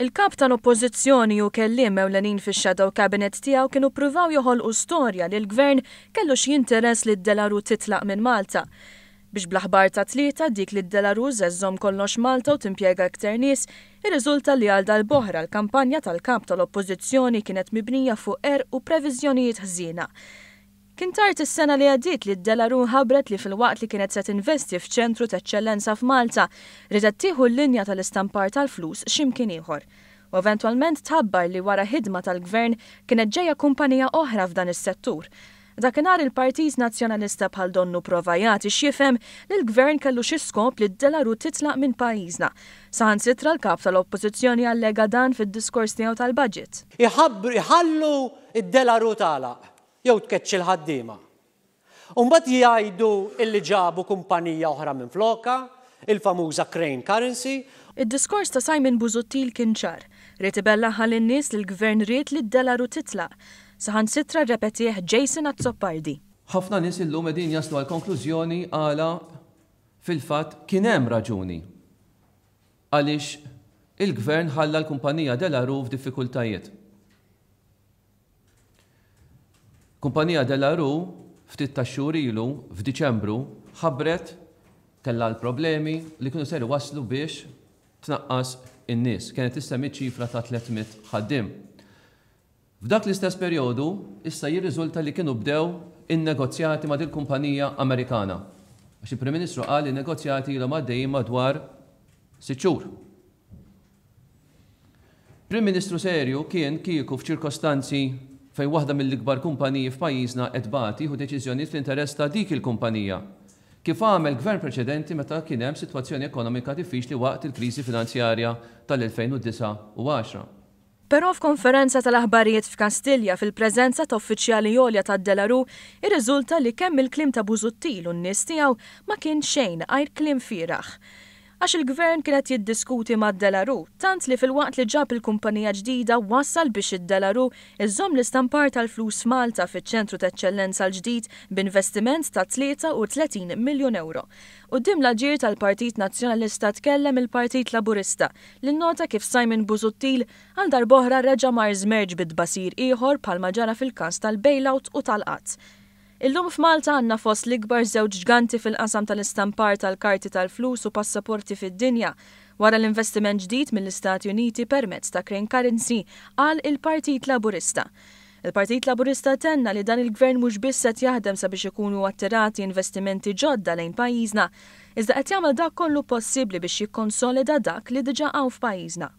Il-Kap tal-Oppożizzjoni u kelliem ewlenin fix-shadow cabinet tiegħu kienu ppruvaw joħolqu storja li l-Gvern kellu xi interess li d-De La Rue titlaq minn Malta. Biex bl-aħbar tat-Tlieta, dik li d-De La Rue se żżomm kollox Malta u timpjega iktar nies, irriżulta li għal darb'oħra l-kampanja tal-Kap tal-Oppożizzjoni kienet mibnija fuq qerq u previżjonijiet ħżiena. Kien tard is-sena li għaddiet li De La Rue ħabbret li filwaqt li kienet se tinvesti f'ċentru t'eċċellenza f'Malta, riedet tieħu l-linja tal-istampar tal-flus xi mkien ieħor. U eventwalment tħabbar li wara ħidma tal-Gvern kienet ġejja kumpanija oħra f'dan is-settur. Dakinhar il-Partit Nazzjonalista bħal donnu prova jagħti x'jifhem li l-Gvern kellu xi skop li De La Rue titlaq minn pajjiżna. Saħansitra l-Kap tal-Oppożizzjoni allega dan fid-diskors tiegħu tal-Budget. Iħabbru, iħallu d-De La Rue tagħlaq. Jew tkeċċi l-ħaddiema. U mbagħad jgħidu illi ġabu kumpanija oħra minflokha, il-famuża Crane Currency. Id-diskors ta' Simon Busuttil kien ċar. Ried ibellaħha lin-nies li l-Gvern ried li d-De La Rue titlaq. Saħansitra rrepetieh Jason Azzopardi. Ħafna nies illum qegħdin jaslu għall-konklużjoni għala fil-fatt kien hemm raġuni għaliex il-Gvern ħalla l-kumpanija De La Rue f'diffikultajiet. Kumpanija De La Rue ftit tax-xhur ilu, f'Diċembru, ħabbret kellha l-problemi li kienu ser iwasslu biex tnaqqas in-nies. Kienet issemmiet ċifra ta' 300 ħaddiem. F'dak l-istess perjodu, issa jirriżulta li kienu bdew in-negozjati ma' dil-kumpanija Amerikana. Għax il-Prim Ministru qal li n-negozjati ilhom għaddejjin madwar sitt xhur. Prim Ministru serju kien kieku f'ċirkostanzi fejn waħda mill-ikbar kumpaniji f'pajjiżna qed tbati jieħu deċiżjonijiet fl-interess ta' dik il-kumpanija, kif għamel Gvern preċedenti meta kien hemm sitwazzjoni ekonomika diffiċli waqt il-kriżi finanzjarja tal-2009 u għaxra. Però f'konferenza tal-aħbarijiet f'Kastilja fil-preżenza ta' uffiċjali għolja tad-De La Rue irriżulta li kemm il-kliem ta' Busuttil u n-nies tiegħu ma kien xejn għajr kliem fieragħ. Għax il-Gvern kien qed jiddiskuti mad-De La Rue, tant li filwaqt li ġab il-kumpanija ġdida wassal biex id-De La Rue iżżomm l-istampar tal-flus f'Malta fiċ-ċentru t'eċċellenza l-ġdid b'investiment ta' 33 miljun ewro. Quddiem l-aġir tal-Partit Nazzjonalista tkellem il-Partit Laburista li nnota kif Simon Busuttil għal darb'oħra reġa' mar żmerġ bi tbasir ieħor bħalma ġara fil-każ tal-bailout u tal-qgħad. Illum f'Malta għandna fost l-ikbar żewġ ġganti fil-qasam tal-istampar tal-karti tal-flus u passaporti fid-dinja, wara l-investiment ġdid mill-Istati Uniti permezz ta' Crane Currency, qal il-Partit Laburista. Il-Partit Laburista tenna li dan il-Gvern mhux biss qed jaħdem sabiex ikunu attirati investimenti ġodda lejn pajjiżna, iżda qed jagħmel dak kollu possibbli biex jikkonsolida dak li diġà hawn f'pajjiżna.